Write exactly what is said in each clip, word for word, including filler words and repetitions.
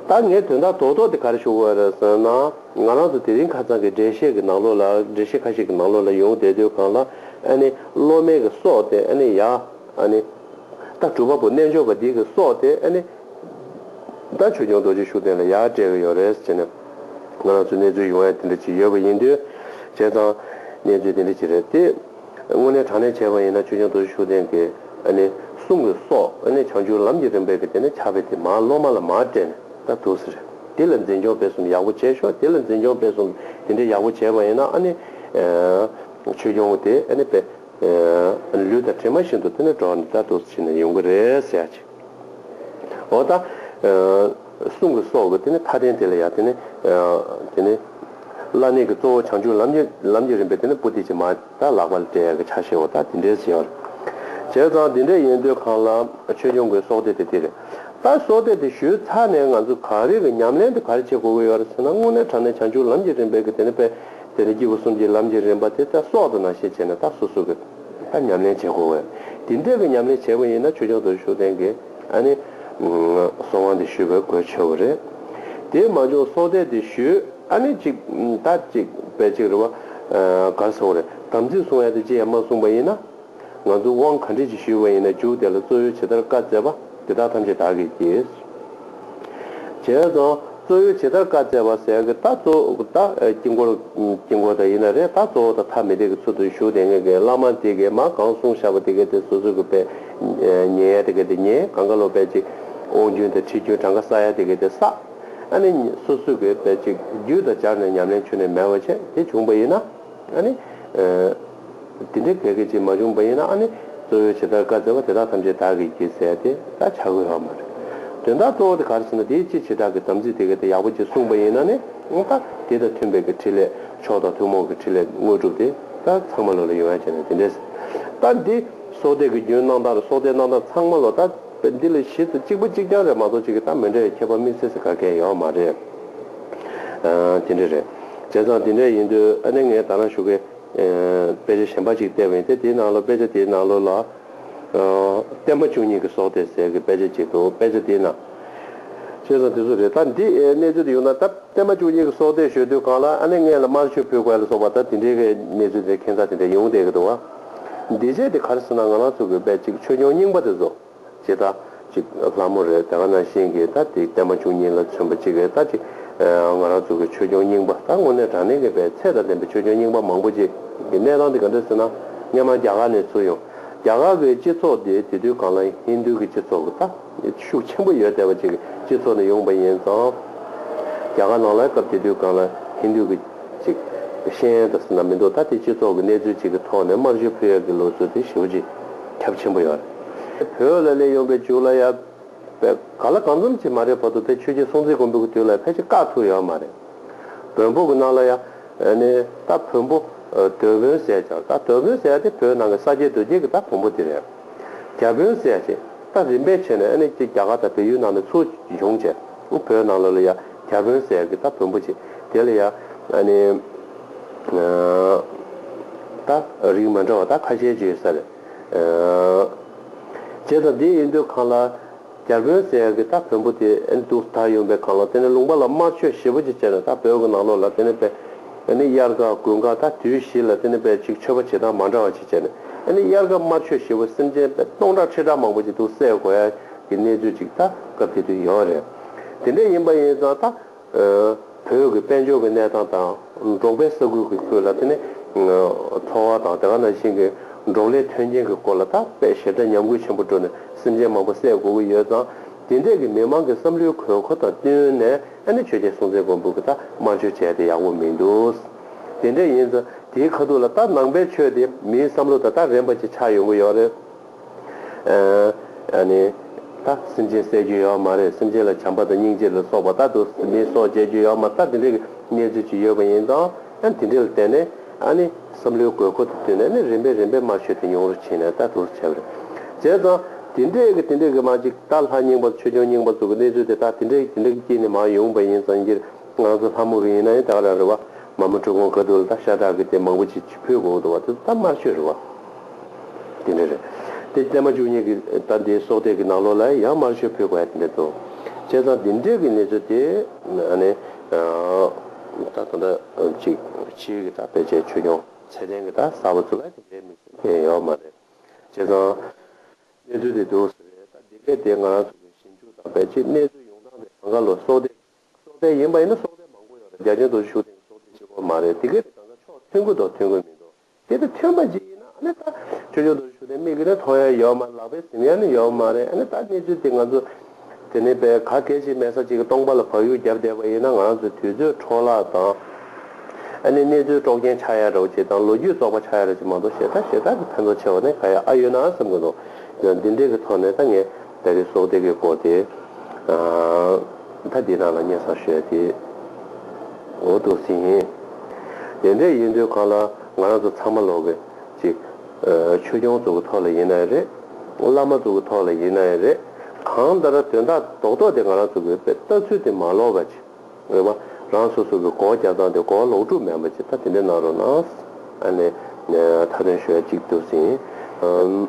ད་ངས་དོན་དག་རྡོག་རྡོག་དེ་ག་རེ་ཞུ་དགོས་རེད་ཟེར་ན། ང་རང་ཚོ་དེ་རིང་ཁ་སང་གི་འགྲེལ་བཤད་ཀྱི་ནང་ལོགས་ལ། འགྲེལ་བཤད་ཁ་ཤས་ཀྱི་ནང་ལོགས་ལ་ཡོང་བསྡད་དུས་སྒང་ལ། ཨ་ནི་སློབ་མའི་གི་སྲོག་དེ་ཨ་ནི་ཡ། ཨ་ནི་ད་སྒྲུབ་པ་པོ་རྣལ་འབྱོར་པ་འདི་གི་སྲོག་དེ་ཨ་ནི་ད་ཆོས་སྐྱོང་རྡོ་རྗེ་ཤུགས་ལྡན་ལ་ཡར་སྤྲད་ཀྱི་ཡོད་རེད་ཟེར་ནས། ང་རང་ཚོ་གནས་ཚུལ་ཡོང་ཡ་དེ་འདྲ་ཅིག་ཡོད་པ་ཡིན་དུས། བྱས་ཙང་གནས་ཚུལ་དེ་འདྲ་ཅིག་རེད་དེ། དངོས་གནས་དྲང་གནས་བྱས་པ་ཡིན་ན་ཆོས་སྐྱོང་རྡོ་རྗེ་ཤུགས་ལྡན་གྱི་ཨ་ནི་གསུང་གི་སྲོག་ཨ་ནི་བྱང་ཆུབ་ལམ་གྱི་རིམ་པའི་གི་དེ་ནི་ཆགས་པའི་དེ་མར་སློབ་མ་ལ་མར་སྤྲད་ནས་ད་འདུག་ཟེར། དེ་ལ་འཛིན་སྐྱོང་སྤེལ་གསུམ་ཡག་པོ་བྱས་ཤོག་དེ་ལ་འཛིན་སྐྱོང་སྤེལ་གསུམ་དེ་འདྲའི་ཡག་པོ་བྱས་པ་ཡིན་ན་ཨ་ནི་ཆོས་སྐྱོང་དེ་ཨ་ནི་དཔེ་ལུས་དང་གྲིབ་མ་བཞིན་དུ་དེ་ནི་འགྲོགས་ནས་ད་འདུག་ཟེར་ནས་ཡོང་གི་རེད་ཟེར་ཡ་ཅིག་འོ་ད། གསུང་གི་སྲོག་གི་དེ་ནི་མཐའ་རྟེན་དེ་ལ་ཡང་དེ་ནི། དེ་ནི། བླ་གནས་ཀྱི་གཙོ་བོ་བྱང་ཆུབ་ལམ་གྱི་ལམ་གྱི་རིམ་པའི་དེ་ནི་པོ་ཏི་ཅིག་མར་ད་ལག་པ་ལ་སྤྲད་ཡག་གི་ཆ་ཤས་འོ་ད་དེ་འདྲའི་ཟེར་བ་རེད། བྱས་ཙང་དེ་འདྲ་ཡིན་དུས་སྒང་ལ་ཆོས་སྐྱོང་གི་སྲོག་གཏད་དེ་དེ་རེད། ད་སྲོག་གཏད་དེ་ཞུས་ཚར་ནས་ང་ཚོ་ག་རེ་གི་ཉམས་ལེན་དེ་ག་རེ་བྱེད་དགོས་ཀྱི་ཡོད་རེད་ཟེར་ན། དངོས་གནས་དྲང་གནས་བྱང་ཆུབ་ལམ་གྱི་རིམ་པའི་གི་དེ་ནི་དཔེ་དེ་ནི་སྐྱེས་བུ་གསུམ་གྱི་ལམ་གྱི་རིམ་པ་དེ་ད་སྲོག་དང་ནང་བཞིན་བྱས་ནས་ད་སོ་སོ་གི་ད་ཉམས་ལེན་བྱེད་དགོས་པས། དེ་འདྲ་གི་ཉམས་ལེན་བྱས་པ་ཡིན་ན་ཆོས་སྐྱོང་རྡོ་རྗེ་ཤུགས་ལྡན་གྱི་ཨ་ནི་གསོལ་དབང་དེ་ཞུས་པའི་གོ་ཆོད་པ་རེད། དེ་མ་བྱུང་སྲོག་གཏད་དེ་ཞུས་ཨ་ནི་གཅིག་ད་གཅིག་དཔེ་གཅིག་རེད་བ། ག་རེ་ཟེར་དགོས་རེད། དམ་ཚིག་བསྲུང་ཡ་དེ་ཅི་ཡང་མ་བསྲུངས་པ་ཡིན་ན། ང་ཚོ་དབང་ག་འདྲས་ཅིག་ཞུས་པ་ཡིན་ན་མཇུག་དེ་ལ་གཙོ་བོས་ཇི་ལྟར་བཀའ་སྩལ་པ་དེ་དག་ཐམས་ཅད་བདག་གིས་བགྱིས། བྱས་ཙང་གཙོ་བོས་ཇི་ལྟར་བཀའ་སྩལ་པ་ཟེར་གི་ད་གཙོ་བོ་ད་དཀྱིལ་འཁོར་དཀྱིལ་འཁོར་ད་ཡིན་ན་རེད། ད་གཙོ་བོ་ད་ཐ་མི་དད་ཀྱི་ཚུལ་དུ་བཞུགས་བསྡད་མཁན་གྱི་བླ་མ་དེ་གས་མ་གང་གསུངས་བཞག་པ་དེ་གས་དེ་སོ་སོ་གི་དཔེ་ཉན་ཡ་དེ་གས་དེ་ཉན། གང་ག་ལོ་དཔེ་ཅིག་དབང་རྒྱུན་དང་ཁྲིད་རྒྱུན་གྲངས་ཀ་བསགས་ཡ་དེ་གས་དེ་བསགས། ཨ་ནི་སོ་སོ་གི་དཔེ་ཅིག་རྒྱུད་དང་སྦྱར་ནས་ཉམས་ལེན་ཁྱོན་ནས་མེད་པ་བྱས་དེ་བྱུང་པ་ཡིན་ན། ཨ་ནི། དེ་འདྲའི་གལ་གལ་ཅིག་མ་བྱུང་བ་ཡིན་ན་ཨ་ནི། གཙོ་བོས་ཇི་ལྟར་བཀའ་སྩལ་པ་དེ་དག་ཐམས་ཅད་བདག་གིས་བགྱིས་ཟེར་ཏེ་ད་བྱ་དགོས་ཡོད་མ་རེད། དོན་དག་གཙོ་བོ་དེ་ག་རེ་ཟེར་ན་དེའི་ཅི་ཇི་ལྟར་གྱི་དམ་ཚིག་དེ་ག་དེ་ཡག་པོ་ཅིག་བསྲུངས་པ་ཡིན་ན་ནི་ད་དེ་དང་མཐུན་པའི་གི་འཕྲིན་ལས་མཆོག་དང་ཐུན་མོང་གི་འཕྲིན་ལས་དངོས་གྲུབ་དེ་ད་ཚང་མ་ལོ་ལ་ཡོང་ཡ་བྱས་ནས་དེ་འདྲས། ད་འདི་སྲོག་གཏད་ཀྱི་རྒྱུན་གནང་སྟངས་རེད། སྲོག་གཏད་གནང་སྟངས་ཚང་མ་ལོ་ད་འདི་ལ་གཞི་གཅིག་པ་གཅིག་རྐྱང་རེད་མ་གཏོགས་ཅིག་གི་ད་མི་འདྲ་བའི་ཁྱད་པར་དམིགས་བསལ་ཟེར་ག་གས་ཡོད་མ་རེད། དེ་འདྲ་རེད། བྱས་ཙང་དེ་འདྲ་ཡིན་དུས་ཨ་ནི་ངས་ད་རང་ཞུ་གི་དཔེ་ཆ་གཞན་པ་ཅིག་བལྟས་པ་ཡིན་ཏེ། དེའི་ནང་ལ་དཔེ་ཆ་དེའི་ནང་ལོགས་ལ་ཨ། བསྟན་པ་བཅུ་གཉིས་ཀྱི་སྲོག་གཏད་ཟེར་གྱི་དཔེ་ཆ་ཅིག་འདུག་དཔེ་ཆ་དེའི་ནང་། བྱས་ཙང་དེ་ཚོ་རེད། ད་འདི་གནས་ཚུལ་དེ་ཡོང་ན་ད་བསྟན་པ་བཅུ་གཉིས་ཀྱི་སྲོག་གཏད་ཞུ་དུས་སྒང་ལ་ཨ་ནི་སྔོན་ལ་དམར་མཆོད་ཕུལ་དགོས་ལ་སོགས་པ་ད་དེ་འདྲའི་གི་གནས་ཚུལ་དེ་ཁྱད་མཚར་དེ་འདྲ་ཡོང་བསྡད་ཀྱི་འདུག་བ། འདི་བྱས་དེ་ག་རེ་ཟེར་ན་ང་རང་ཚོ་གི་དཔེ་ཅིག་ཆོས་སྐྱོང་རྙིང་པ་དེ་ཚོ། ཇི་ལྟར་ཅིག་ལྷ་མོ་རེད། དེ་ག་ནང་བཞིན་གྱི་ད་དེ་བསྟན་པ་བཅུ་གཉིས་ལ་མཚོན་པ་ཅིག་རེད། ད་ཅིག་ང་རང་ཚོ་གི་ཆོས་སྐྱོང་རྙིང་པ་ད་དངོས་གནས་དྲང་གནས་ཀྱི་དཔེ་ཚད་དང་ལྡན་པའི་ཆོས་སྐྱོང་རྙིང་པ་མང་པོ་ཅིག་གི་གནས་སྟངས་དེ་ག་འདྲ་ཟེར་ན། སྔོན་མ་རྒྱ་གར་ནས་ཚུར་ཡོང་། རྒྱ་གར་གྱི་སྤྱི་ཚོགས་དེ་དེ་དུས་སྒང་ལ་ཧིན་རྡུ་གི་སྤྱི་ཚོགས་ཀྱི་ད་ཤུགས་ཆེན་པོ་ཡོད་བསྡད་པ་ཅིག་གི་སྤྱི་ཚོགས་ནས་ཡོང་པ་ཡིན་ཙང་། རྒྱ་གར་ནང་ལ་སྐབས་དེ་དུས་སྒང་ལ་ཧིན་རྡུ་གི་ཅིག་ཤེས་ཡོན་དང་ཟེར་ན་མི་འདུག་ད་དེ་སྤྱི་ཚོགས་ཀྱི་གནས་ཚུལ་ཅིག་གི་ཐོག་ནས་དམར་མཆོད་ཕུལ་ཡག་གི་ལུགས་སྲོལ་དེ་ཞེ་པོ་ཅིག་ཁྱབ་ཆེན་པོ་ཡོད་རེད། བོད་ལ་སླེབས་ཡོང་པའི་མཇུག་ལ་ཡ། པའི་ག་ལ་གང་འཚམ་ཅིག་མ་རེད་བར་དུ་དཔེ་ཆོས་རྗེ་སྲོང་བཙན་སྒམ་པོ་གི་དུས་ལ་ཕལ་ཆེར་བཀག་ཐུབ་ཡོད་མ་རེད། བོན་པོ་གི་ནང་ལ་ཡ། ཨ་ནི་ད་བོན་པོ། ཨ། དོལ་བོན་ཟེར་ཀྱང་ད་དོལ་བོན་ཟེར་ཡ་དེ་བོད་ནང་གི་ས་སྐྱའི་རྡོ་རྗེ་གི་ད་བོན་པོ་དེ་རེད། རྒྱ་བོན་ཟེར་ཡ་ཅིག་ད་རིམ་པས་བྱས་ནས་ཨ་ནི་ཅིག་རྒྱ་གར་དང་བལ་ཡུལ་ནང་ནས་ཚུར་བྱུང་བྱས། བོད་ནང་ལོགས་ལ་ཡ་རྒྱ་བོན་ཟེར་ཡ་གི་ད་བོན་པོ་ཅིག་དེ་ལ་ཡ། ཨ་ནི། ཨ། ད་རིགས་མ་འདྲ་བ་ད་ཁ་ཤས་ཅིག་ཡོད་ས་རེད། ཨ། བྱས་ཙང་འདི་ཡིན་དུས་སྒང་ལ། རྒྱ་བོན་ཟེར་ཡག་གི་ད་བོན་པོ་དེ་ཨ་ནི་འདུག་ད་ཡོང་པའི་སྒང་ལ་དེ་ནས་ལུང་པ་ལ་དམར་མཆོད་ཞེ་པོ་ཅིག་བྱས་ནས་ད་བོད་ཀྱི་ནང་ལོགས་ལ་དེ་ནས་དཔེ། ཨ་ནི་དབྱར་ཁ་དགུན་ཁ་ད་དུས་བཞི་ལ་དེ་ནས་དཔེ་ཅིག་མཆོད་པ་བྱེད་སྟངས་མ་འདྲ་བ་ཅིག་བྱས་ནས་ཨ་ནི་དབྱར་ཁ་དམར་མཆོད་ཞེ་པོ་སེམས་ཅན་དཔེ་སྟོང་ཕྲག་ཁྲི་ཕྲག་མང་པོ་ཅིག་འདུག་བསད་དགོས་ཡ་གི་གནས་ཚུལ་ཅིག་ད་སྐབས་དེ་དུས་ཡོད་རེད། དེ་འདྲ་ཡིན་པ་ཡིན་ཙང་ད། ཨ། བོད་ཀྱི་དཔལ་འབྱོར་གྱི་གནས་སྟངས་དང་འབྲོག་པའི་ས་ཁུལ་གྱི་ཁུལ་ལ་དེ་ནས་འཚོ་བ་དང་དེ་ག་ནང་བཞིན་གྱི་འབྲོག་ལས་མཐུན་རྐྱེན་གྱི་སྐོར་ལ་ད་དཔེ་ཞེ་དྲག་ཉམས་རྒུད་ཆེན་པོ་འགྲོ་ནས་སེམས་ཅན་མང་པོ་བསད་དགོས་ཀྱི་ཡོད་ཙང་དེ་འདྲས་ཀྱི་མི་མང་གི་བསམ་བློའི་དགོས་མཁོ་དང་བསྟུན་ནས་ཨ་ནི་ཆོས་རྒྱལ་སྲོང་བཙན་སྒམ་པོ་གིས་ད་དམར་མཆོད་བྱས་ཏེ་ཡག་པོ་མི་འདུག་དེ་འདྲས་ཡིན་ཙང་དེའི་ཁ་ཐུག་ལ་ད་ནང་པའི་ཆོས་དེ་མིའི་བསམ་བློ་དང་ད་རན་པ་ཅིག་ཆགས་ཡོང་གི་ཡོད་རེད། ཨ་ནི། ད་སེམས་ཅན་བསད་རྒྱུ་ཡོད་མ་རེད། སེམས་ཅན་ལ་བྱམས་པ་དང་སྙིང་རྗེ་ལ་སོགས་པ་ད་དུ་མི་སྲོག་བཅད་རྒྱུ་ཡོད་མ་ད་དེ་འདྲའི་གནས་ཚུལ་ཅིག་ཡོད་པ་ཡིན་ཙང་ཨ་ནི་དེ་འདྲ་ལ་བརྟེན་ནས་ཨ་ནི་བསམ་བློའི་དགོས་མཁོ་དང་བསྟུན་ནས་ཨ་ནི་རིམ་པས་རིམ་པས་དམར་མཆོད་དེ་ཉུང་རུ་ཕྱིན་ནས་ད་དུ་བྱས་པ་རེད། བྱས་ཙང་དེ་འདྲའི་གི་དེ་འདྲའི་གི་མ་ཅིག་ད་ལྷ་རྙིང་པ་ཆོས་སྐྱོང་རྙིང་པ་ཚོ་གི་གནས་ཚུལ་དེ་ད་དེ་འདྲའི་དེ་འདྲའི་གི་དཀྱིལ་ནས་མར་ཡོང་པ་ཡིན་ཙང་ཡིན་གྱི་རེད། ང་ཚོ་ལྷ་མོ་གི་ཡིན་ན་ཡང་ད་ག་རང་རེད་བ། མ་མོ་གྲུ་གུ་ག་དུ་ལ་ད་ཤ་ཁྲག་གི་དེ་མང་པོ་ཅིག་ཕུལ་དགོས་འདུག་བ། དེ་ད་དམར་མཆོད་རེད་བ། དེ་འདྲ་རེད། དེ་བསྟན་པ་བཅུ་གཉིས་ཀྱི་ད་འདིའི་སྲོག་གཏད་ཀྱི་ནང་ལོགས་ལ་ཡང་དམར་མཆོད་ཕུལ་དགོས་ཡ་དེ་འདྲ་འདུག་བྱས་ཙང་འདི་འདྲའི་གི་གནས་ཚུལ་དེ་ཨ་ནི་ད་ད་ལྟ་ཅིག་ཕྱིའི་གི་ད་ཕལ་ཆེར་ཆོས་སྐྱོང་ཚད་ལྡན་གི་ད་གསར་པ་ཚོ་ལ་དེ་འདྲའི་དམིགས་བསལ་གང་ཡང་ཡོད་མ་རེད། བྱས་ཙང་གནས་ཚུལ་དེ་འདུག་ཟེར་རེད། ད་འདི་གས་དེ་ང་རང་ཚོ་གི་ཞིབ་འཇུག་དང་ཕལ་ཆེར་གནས་ཚུལ་ཡོང་སྟངས་དེ་གང་ག་ལོ་སྲོག་ལྡན། སྲོག་ལྡན་ཡིན་པ་ཡིན་ན་སྲོག་ལྡན་མང་པོ་ཡོད་རེད། རྒྱ་ཆེན་རྡོ་རྗེ་ཤུགས་ལྡན་གྱི་སྲོག་ལྡན་གཅིག་པོ་མ་རེད། དེ་གས་དེ་གང་ག་ཕྱོགས་མཐུན་གྱི་འདུག་མཐུན་གྱི་མི་འདུག་དེ་དང་མཐུན་པ་ཅིག་ཡིན་ན་ཨ་ནི་ད་ཆོས་སྐྱོང་རྡོ་རྗེ་ཤུགས་ལྡན་མིག་གིས་ནི་མཐོང་ཡ་ཡོད་མ་རེད། ལག་པས་ཟིན་ཡ་ནི་ཡོད་མ་རེད། ཨ་ནི་ད་གནས་ཚུལ་དེ་ང་ཚོ་དེ་ནས་དཔེ་ག་གལ་ཆེ་མེད་ས་ཅིག་གི་སྟོང་པ་ལ་བག་ཡུག་བརྒྱབ་བསྡད་པ་ཡིན་ན་ང་རང་ཚོའི་དུས་ཚོད་འཕྲོ་བརླག་དང་། ཨ་ནི་གནས་ཚུལ་དཀྲོག་རྐྱེན་ཆགས་ཡ་འདྲ་བོ་ཅིག་དང་ལོ་རྒྱུས་བཙོག་པ་ཆགས་ཡ་འདྲ་ཅིག་མ་གཏོགས་ཞེ་དྲག་ཞེ་དྲག་གི་ཕན་ཐོགས་ཆེ་བ་ནི་ག་ཡ་ཨ་ཡོད་ན་བསམ་གི་འདུག་འདི་འདྲའི་གི་ཐོག་ནས་ད་ངས་ད་རེས་སྲོག་ལྡན་གྱི་སྐོར་དེ་ད་འདི་ནང་ལ་སྙན་སེང་ཞུ་ཡ་དེ་འོ་འདུག་ཟིན་ཡིན། དེ་འདྲ་ཡིན་དུས་གང་ལ་ང་རང་ཚོ་ཚང་མ་ལོག་གི་ཅིག་ཆོས་སྐྱོང་ཚོ་གི་ཐོག་ལ་ཡིན་ན་ཡང་རེད། བླ་མ་ཚོ་གི་ཐོག་ལ་ཡིན་ན་ཡང་རེད། གང་ལྟར་དོན་དག་རྡོག་རྡོག་དེ་ང་རང་ཚོ་གི་དཔེ་ལྟ་ཚུལ་དེ་མ་ལོག་པ་ཅིག་རེད་བ། རང་སོ་སོ་གི་གོ་བ་རྒྱག་སྟངས་དེ་གོ་བ་ལོག་སྒྲུབ་མེད་པ་ཅིག་ད་དེ་འདྲའི་གནང་རོགས་གནང་། ཨ་ནི་མཐའ་དོན་ཞུ་ཡ་གཅིག་འདུག་ཟིན། ཨམ།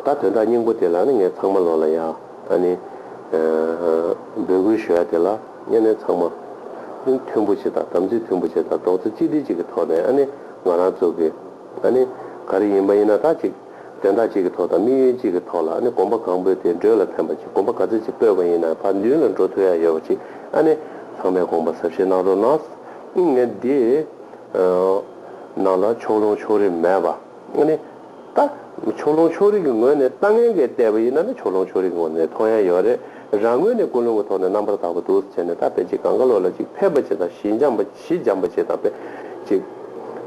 ད་དོན་དག་སྙིང་པོ་དེ་ལ་ནི་ངས་ཚང་མ་ལོག་ལ་ཡ་ཨ་ནི་འབོད་སྐུལ་ཞུ་ཡ་དེ་ལ་ངས་ནི་ཚང་མ་མཐུན་པོ་བྱེད་དང་དམ་ཚིག་མཐུན་པོ་བྱེད་དང་རྡོག་རྩ་གཅིག་སྒྲིལ་གཅིག་གི་ཐོག་ནས་ཨ་ནི་ང་རང་ཚོ་གི་ཨ་ནི་ག་རེ་ཡིན་པ་ཡིན་ན་ད་ཅིག་དོན་དག་ཅིག་གི་ཐོག་དང་དམིགས་ཡུལ་ཅིག་གི་ཐོག་ལ་ཨ་ནི་གོམ་པ་གང་སྤོས་དེ་འགྲོས་ལ་ཕན་པ་ཅིག་གོམ་པ་ག་ཚོད་ཅིག་སྤོས་པ་ཡིན་ན་ཕར་མདུན་ལ་འགྲོ་ཐུབ་ཡ་ཡོད་པ་ཅིག་ཨ་ནི་ཚང་མས་དགོངས་པ་ཟབ་བཞེས་གནང་རོགས་གནང་། ངས་འདི་ནང་ལ་ཕྱོགས་ལྷུང་ཕྱོགས་རིས་མེད་པ་ཨ་ནི་ད་ཕྱོགས་ལྷུང་ཕྱོགས་རིས་ཀྱི་ངོས་ནས་ལྟ་མཁན་གྱིས་བལྟས་པ་ཡིན་ན་ནི་ཕྱོགས་ལྷུང་ཕྱོགས་རིས་ཀྱི་ངོས་ནས་མཐོང་ཡ་ཡོད་རེད། རང་ངོས་ནས་ཀུན་སློང་གི་ཐོག་ནས་རྣམ་པར་དག་པ་འདུག་ཟེར་ནས་ད་ཕལ་ཆེར་གང་ག་ལོག་ལ་ཅིག་ཕེབས་པ་བྱེད་དང་ཞི་འཇམ་པ་ཞི་འཇམ་པ་བྱེད་དང་པས་ཅིག་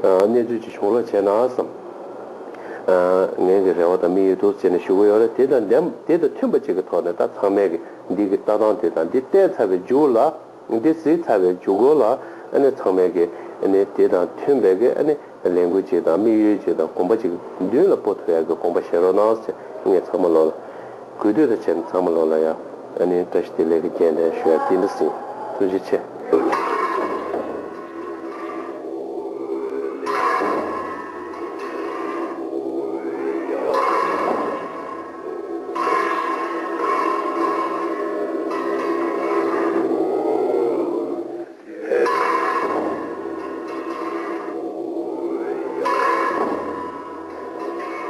གནས་ཚུལ་ཅིག་བྱུང་རོགས་བྱས་ན་བསམ། ངའི་གི་རེ་བ་དང་དམིགས་ཡུལ་འདུག་ཟེར་ནས་ཞུ་གི་ཡོད་རེད། དེ་དང་ལྡན་དེ་དང་མཐུན་པ་ཅིག་གི་ཐོག་ནས་ད་ཚང་མས་གི་འདི་གི་ལྟ་སྟངས་དེ་དང་འདི་བལྟས་ཚར་བའི་མཇུག་ལ་འདི་གཟིགས་ཚར་བའི་མཇུག་གུ་ལ་ཨ་ནི་ཚང་མས་གི་ཨ་ནི་དེ་དང་མཐུན་པའི་གི་ཨ་ནི་ལས་འགུལ་ཅིག་དང་དམིགས་ཡུལ་ཅིག་དང་གོམ་པ་ཅིག་མདུན་ལ་སྤོ་ཐུབ་ཡ་གི་དགོངས་པ་བཞེས་རོགས་གནང་ཟེར་ངས་ཚང་མ་ལོག་ལ་གུས་འདུད་དང་བཅས་ནས་ཚང་མ་ལོག་ལ་ཡ་ཨ་ནི་བཀྲ་ཤིས་བདེ་ལེགས་གི་རྒྱན་དེ་ཞུ་ཡ་དེ་འདྲ་ཟིན། ཐུགས་རྗེ་ཆེ།